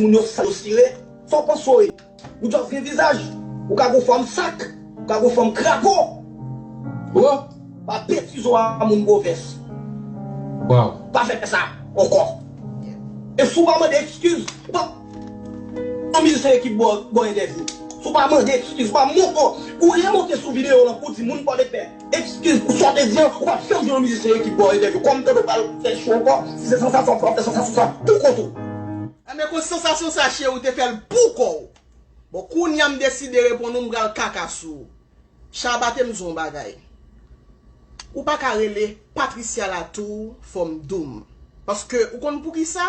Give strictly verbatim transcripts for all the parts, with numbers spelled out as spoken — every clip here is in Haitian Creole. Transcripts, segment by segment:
moun yo sa yo sire. Sa w panse w ye? Ou just gen vizaj. Ou ka gon fòm sak. Ou ka gon fòm krapo. Bro, pa betize w a moun gwo vès. Waw. Pa fè sa ankò. E si w pa mande eskiz, ou pa yon mizisyen ekip bò bò entèvyou. Si w pa mande eskiz, ou pa monte, ou remonte sou videyo lan pou di moun bò de pè. Eskiz pou sa w te di an, ou p ap janm jwenn yon mizisyen ekip bò entèvyou. Kòm tande w pral fè cho ankò, si se sansasyon, w ap fè sansasyon sa pou kont ou. Enben, koz sansasyon sa, cheri, ou te fè l pou kò w. Bon, kounye a m deside reponn ou, m pral kaka sou ou. Shabba, te m di w yon bagay. Ou pa ka rele Patricia Latour Fòm Doum. Paske ou konn poukisa?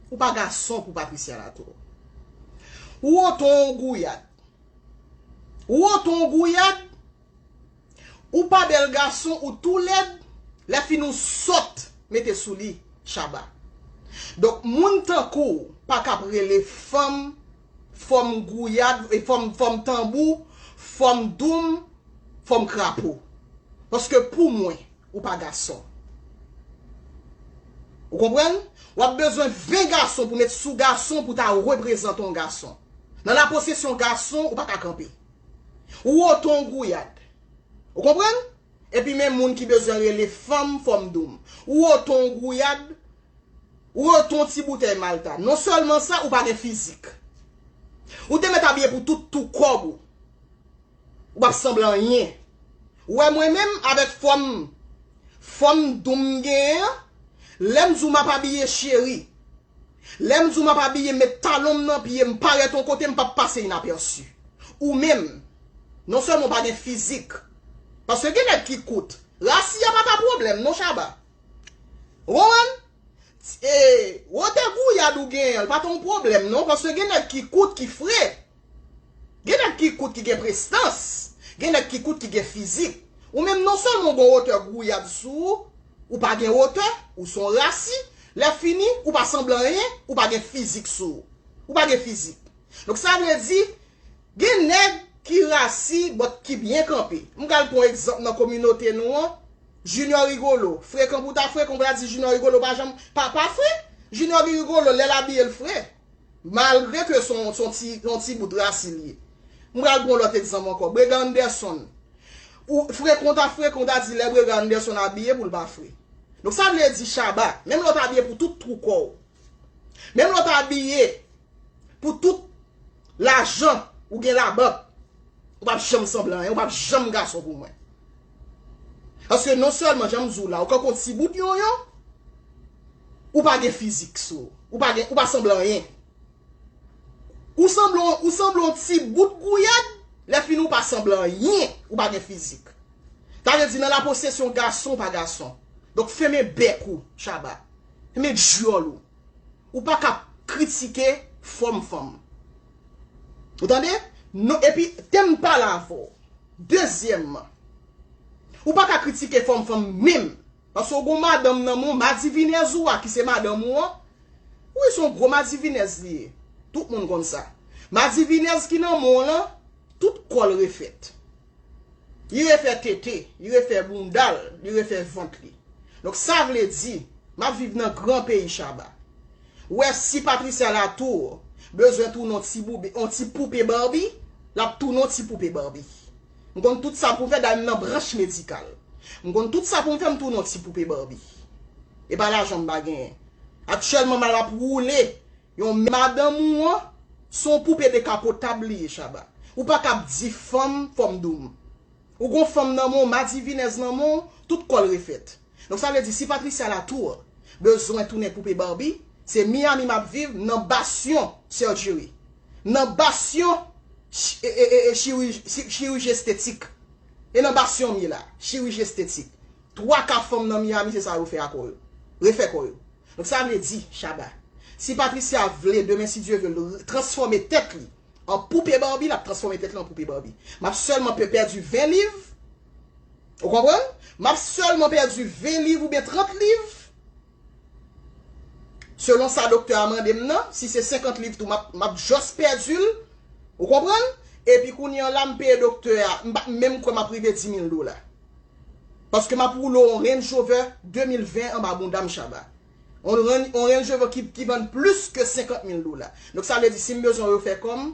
Ou pa gason pou Patricia Latour. Ou woton w gouyad. Ou woton w gouyad. Ou pa bèl gason, ou tou lèd. Lè fini ou sòt mete sou li, Shabba. Donk, moun tankou w pa kab rele fanm, fòm gouyad, e fòm, fòm tanbou, fòm doum, fòm krapo. Paske pou mwen, ou pa gason. Ou konprann? W ap bezwen ven gason pou met sou gason pou ta reprezante yon gason. Nan laposesyon gason, ou pa ka kanpe. Ou woton w gouyad. Ou konprann? Epi men moun ki bezwen rele fanm, fòm doum. Ou woton w gouyad, ou woton w ti boutèy Malta. Non sèlman sa, ou pa gen fizik. Ou te mèt abiye pou tout tou kòb ou. Ou p ap sanble anyen. Ou wè mwen menm avèk fòm, fòm doum m genyen an, lè m di w m ap abiye cheri, lè m di w m ap abiye, met talon m nan pye, m parèt yon kote, m p ap pase inapèsi. Ou menm, non sèlman w pa gen fizik, paske gen nèg ki kout. Rasi a pa ta pwoblèm non, Shabba. Ou konprann? E, wotè gouyad ou genyen an, li pa ta yon pwoblèm non, paske gen nèg ki kout, ki fre. Gen nèg ki kout, ki gen prestans. Gen nèg ki kout, ki gen fizik. Ou menm, non sèlman w gen wotè gouyad sou ou, ou pa gen wotè, ou se yon rasi, lè fini, ou pa sanble anyen, ou pa gen fizik sou ou. Ou pa gen fizik. Donk, sa vle di, gen nèg ki rasi, but ki byen kanpe. M pral pran yon egzanp nan kominote nou an. Junior Rigolo, frekan pou ta frekan, ou pral di Junior Rigolo pa janm, pa, pa fre. Junior Rigolo, lè l abiye, l fre. Malgre ke se yon, se yon ti, se yon ti bout rasi l ye. M pral pran yon lòt egzanp ankò. Brega Anderson. Ou frekan, ou ta frekan, ou ta di lè Brega Anderson abiye pou l pa fre. Donk, sa vle di, Shabba, menm lè w ta abiye pou tout twou kò w, menm lè w ta abiye pou tout lajan ou gen labank, ou p ap janm sanble anyen, ou p ap janm gason pou mwen. Paske non sèlman, jan m di w la, ou kanpe yon ti bout yonyon, ou pa gen fizik sou ou, ou pa gen, ou pa sanble anyen. Ou sanble, ou sanble yon ti bout gouyad, lè fini ou pa sanble anyen, ou pa gen fizik. Sa vle di nan laposesyon gason, ou pa gason. Donk, fèmen bèk ou, Shabba. Fèmen djòl ou. Ou pa ka kritike fòm fanm. Ou tande? Non, epi, te m pale avè w. Dezyèmman, ou pa ka kritike fòm fanm menm. Paske w gon madanm nan men w, madivinèz ou a, ki se madanm ou an. Wi, se yon gwo madivinèz li ye. Tout moun konn sa. Madivinèz ki nan men w lan, tout kò l refèt. Li refè tete, li refè bounda l, li refè vant li. Donk, sa vle di, m ap viv nan gran peyi Shabba. Ou wè, si Patricia Latour bezwen tounen yon ti boube, yon ti poupe Barbie, l ap tounen yon ti poupe Barbie. M konn tout sa pou m fè, dayè m nan branch medikal. M konn tout sa pou m fè, m tounen yon ti poupe Barbie. E pa lajan m pa genyen. Aktyèlman, m ap woule yon madanm ou an, se yon poupe dekapotab li ye, Shabba. Ou pa kab di fanm, fòm doum. Ou gon fanm nan men w, madivinèz nan men w, tout kò l refèt. Donk, sa vle di, si Patricia Latour bezwen tounen poupe Barbie, se Miami m ap viv, nan Bastion Surgery. Nan Bastion chi-, e, e, e, e, chirij-, chi-, chiriji estetik. E nan Bastion m ye la, chiriji estetik. Twa ka fanm nan Miami, se sa yo fè a kò yo. Refè kò yo. Donk, sa vle di, Shabba, si Patricia vle, demen, si Dye vle, l transfòme tèt li an poupe Barbie, l ap transfòme tèt li an poupe Barbie. M ap sèlman pe-, pèdi ven liv. Ou konprann? M ap sèlman pèdi ven liv oubyen trant liv. Selon sa doktè a mande m nan, si se senkant liv tou, m ap, m ap just pèdi l. Ou konprann? Epi kounye a la, m peye doktè a, m pa menm kwè m ap rive di mil dola. Paske m ap woule yon Range Rover de mil ven anba bounda m, Shabba. On Range, on Range Rover ki, ki vann plis ke senkant mil dola. Donk sa vle di si m bezwen refè kò m,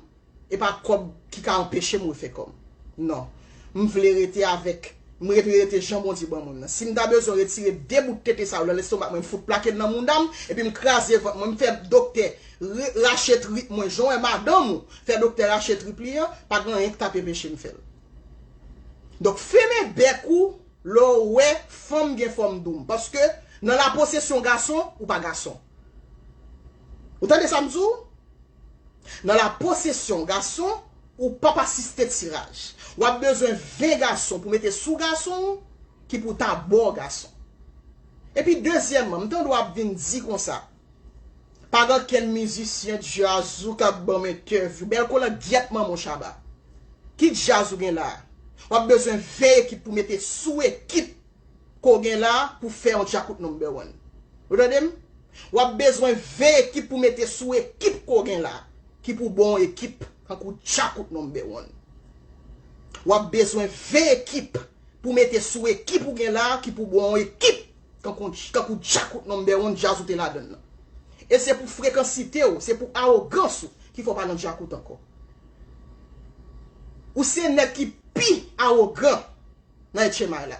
e pa kòb ki ka anpeche m refè kò m. Non. M vle rete avèk, m vle rete jan Bondye ban mwen nan. Si m ta bezwen retire de bout tete sa yo nan lestomak mwen, m fout plake l nan mouda m, epi m kraze vant mwen, m fè doktè re- rache trip mwen, jan w wè madanm ou fè doktè rache trip li an, pa gen anyen k t ap enpeche m fè l. Donk, fèmen bèk ou lè w wè fanm gen fòm doum. Paske nan laposesyon gason, ou pa gason. Ou tande sa m di w? Nan laposesyon gason, ou p ap asiste tiraj. W ap bezwen ven gason pou mete sou gason w ki pou ta ba w gason. Epi dezyèmman, m tande w ap vin di konsa, pa gen kenn mizisyen djaz ou k ap ban m entèvyou. Bèl kolangyèt manman w Shabba. Ki djaz ou gen la a? W ap bezwen ven ekip pou mete sou ekip ke w gen la a pou fè yon djakout number one. Ou tande m? W ap bezwen ven ekip pou mete sou ekip ke w gen la a, ki pou ba w yon ekip kankou djakout number one. W ap bezwen ven ekip pou mete sou ekip ou gen la a, ki pou ba w yon ekip kankou, kankou djakout number one djaz ou te ladann nan. E se pou frekansite w, se pou awogans ou ki fè w pa nan djakout ankò. Ou se nèg ki pi awogan nan H M I la.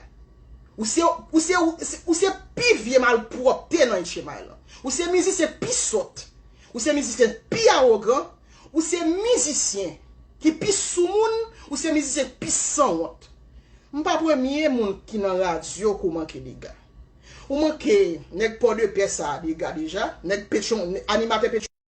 Ou se, ou se, ou se, ou se pi vye malpwòpte nan H M I la. Ou se mizisyen pi sòt. Ou se mizisyen pi awogan. Ou se mizisyen ki pi soumoun. Ou se mizisyen ki pi sanwont. M pa premye moun ki nan radyo ke w manke dega. Ou manke nèg Pòdepè sa a dega deja, nèg Petyon, animatè Petyon.